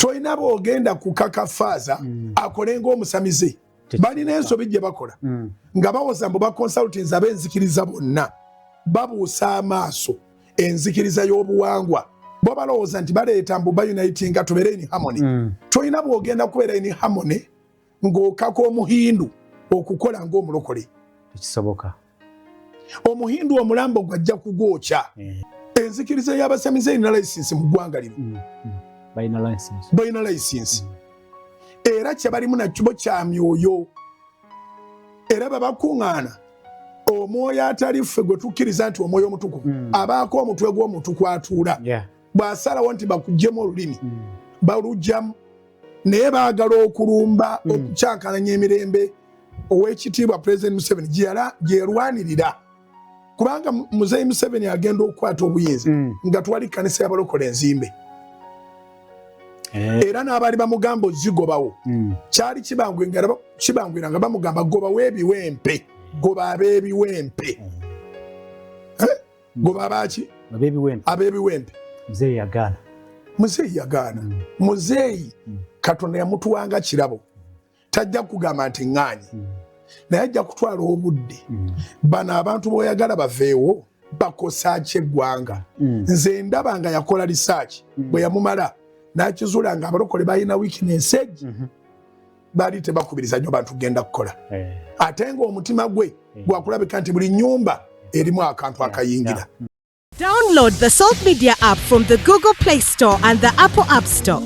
Tolina bwogenda kukaka faaza akole ng'omusamize. Balina ensobi gye bakola nga bawoza mbu baconsultants ab'enzikiriza bonna. Babuusa amaaso enzikiriza y'obuwangwa. Bo balowooza nti baleeta mbu baunitinga tubeere in harmony. Tolina bwogenda kubeera in harmony ng'okaka Omuhindu okukola ng'omulokole. Tekisoboka. Omuhindu omulambo gwajja kugwokya. Enzikiriza y'abasamize erina license mu ggwanga lino. Balina license. Balina license era kyebalimu nakyo kya myoyo, era babakuŋŋaana omwoyo atali ffe gwe tukkiriza nti Omwoyo Omutukuvu abaako omutwe gw'omuntu kwatuula. Bw'asalawo nti bakuggyemu olulimi, balugyamu, naye baagala okulumba okukyankalanya emirembe Owekitiibwa President Museveni gyeyalwanirira, kubanga Muzeyi Museveni agenda okukwata obuyinza nga twali kanisa y'abalokole enzimbe. Era n'abaali bamugamba ozigobawo, kyali kibangwira nga bamugamba, "Gobawo ebiwempe, goba ab'ebiwempe." Eh? Goba abaki? Ab'ebiwempe. Ab'ebiwempe. Muzeeyi yagaana. Muzeeyi yagaana. Muzeeyi Katonda yamutuwanga kirabo. Tajja kugamba nti ŋŋaanyi, naye ajja kutwala obudde. Bano abantu b'oyagala baveewo bakosa ki eggwanga? Nze ndaba nga yakola research. Bwe yamumala n'akizuula nga abalokole balina weakness egi, baali tebakubiriza nnyo bantu kugenda kukola, ate ng'omutima gwe gwakulabika nti buli nyumba erimu akantu akayingira. Download the Salt Media app from the Google Play Store and the Apple App Store.